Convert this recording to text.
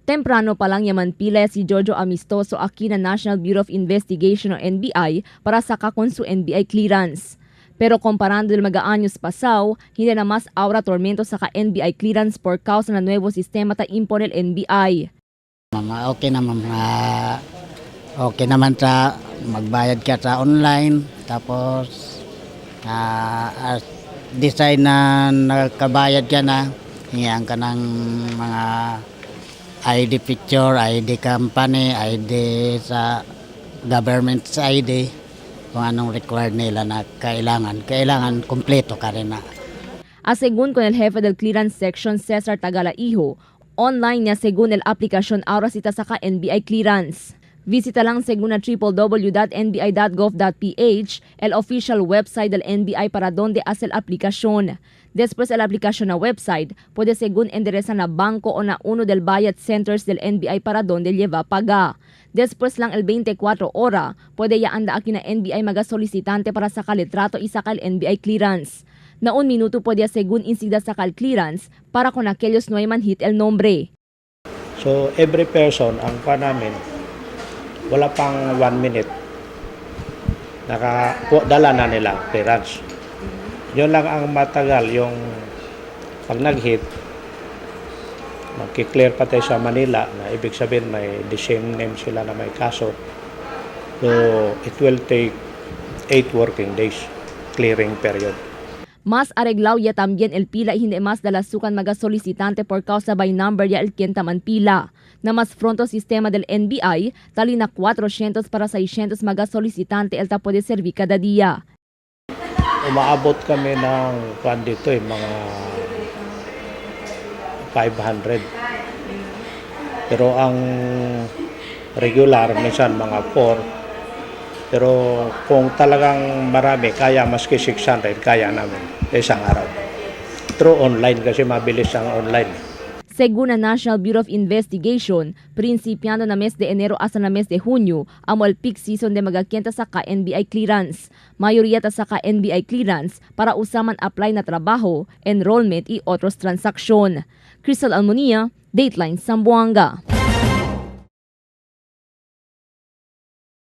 Temprano pa lang yaman pila si Jojo Amistoso aki na National Bureau of Investigation o NBI para sa kakonsu NBI clearance. Pero comparando el mga años pasaw, hindi na mas aura tormento sa ka NBI clearance por causa na nuevo sistema ta impone el NBI. Ma'am, okay na ma'am. Okay naman sa magbayad ka sa online. Tapos as design na nakabayad ka na, hingian ka ng mga ID picture, ID company, ID sa government's ID, kung anong required nila na kailangan. Kailangan kumpleto ka rin na. A según con el jefe del clearance section Cesar Tagalaiho, online niya según el aplicación ahora cita sa ka NBI clearance. Visita lang según na www.nbi.gov.ph el official website del NBI para donde hace la aplicación. Después el aplicación na website, puede según endereza na banco o na uno del bayad centers del NBI para donde lleva paga. Después lang el 24 hora, puede ya anda aquí na NBI maga solicitante para sacar litrato y sacar el NBI clearance. Na un minuto puede según insida sacar clearance para con aquellos no hay man hit el nombre. So every person, ang pa namin, wala pang 1 minute, naka, dala na nila ang clearance. Yun lang ang matagal, yung pag nag-hit, magki-clear pa tayo sa Manila, na ibig sabihin may the same name sila na may kaso. So it will take 8 working days clearing period. Mas arreglaw ya también el pila y hindi mas dalasukan maga solicitante por causa by number ya el quien taman pila. Na mas fronto sistema del NBI, tali na 400 para 600 maga solicitante el ta puede servir cada día. Umaabot kami ng kwan dito eh, mga 500. Pero ang regular, minsan mga 4. Pero kung talagang marami, kaya maski 600, kaya namin isang araw. Through online kasi mabilis ang online. Según la National Bureau of Investigation, principiando na mes de enero hasta na mes de junio, amo el peak season de magakienta sa ka-NBI clearance. Mayoría ta sa ka-NBI clearance para usaman apply na trabajo, enrollment y otros transaksyon. Crystal Almonia, Dateline Zamboanga.